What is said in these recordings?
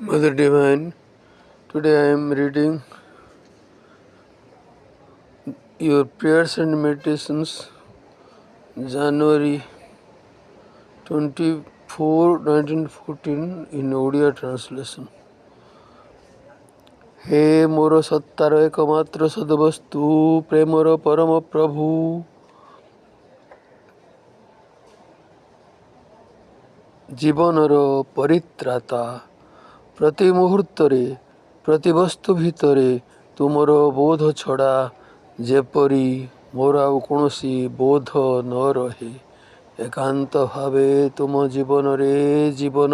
Mother Divine, today I am reading your prayers and meditations, January 24, 1914 in Odia translation. ହେ ମୋର ସତ୍ତାର ଏକମାତ୍ର ସଦବସ୍ତୁ, ପ୍ରେମର ପରମ ପ୍ରଭୁ, ଜୀବନର ପରିତ୍ରାତା, ପ୍ରତି ମୁହୂର୍ତ୍ତରେ ପ୍ରତି ବସ୍ତୁ ଭିତରେ ତୁମର ବୋଧ ଛଡ଼ା ଯେପରି ମୋର ଆଉ କୌଣସି ବୋଧ ନ ରହେ। ଏକାନ୍ତ ଭାବେ ତୁମ ଜୀବନରେ ଜୀବନ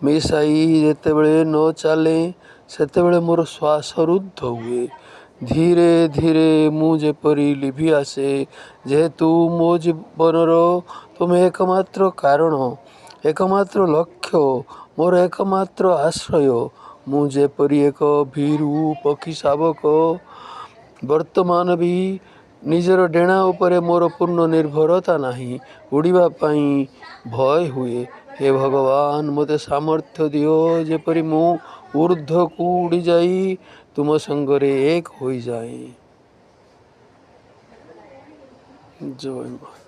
ମିଶାଇ ଯେତେବେଳେ ନ ଚାଲେ, ସେତେବେଳେ ମୋର ଶ୍ୱାସ ରୁଦ୍ଧ ହୁଏ। ଧୀରେ ଧୀରେ ମୁଁ ଯେପରି ଲିଭି ଆସେ। ଯେହେତୁ ମୋ ଜୀବନର ତୁମେ ଏକମାତ୍ର କାରଣ, ଏକମାତ୍ର ଲକ୍ଷ୍ୟ, ମୋର ଏକମାତ୍ର ଆଶ୍ରୟ, ମୁଁ ଯେପରି ଏକ ଭୀରୁ ପକ୍ଷୀ ଶାବକ। ବର୍ତ୍ତମାନ ବି ନିଜର ଡେଣା ଉପରେ ମୋର ପୂର୍ଣ୍ଣ ନିର୍ଭରତା ନାହିଁ, ଉଡ଼ିବା ପାଇଁ ଭୟ ହୁଏ। ହେ ଭଗବାନ, ମୋତେ ସାମର୍ଥ୍ୟ ଦିଅ ଯେପରି ମୁଁ ଉର୍ଦ୍ଧ୍ୱକୁ ଉଡ଼ିଯାଇ ତୁମ ସଙ୍ଗରେ ଏକ ହୋଇଯାଏ। ଜୟ ମା।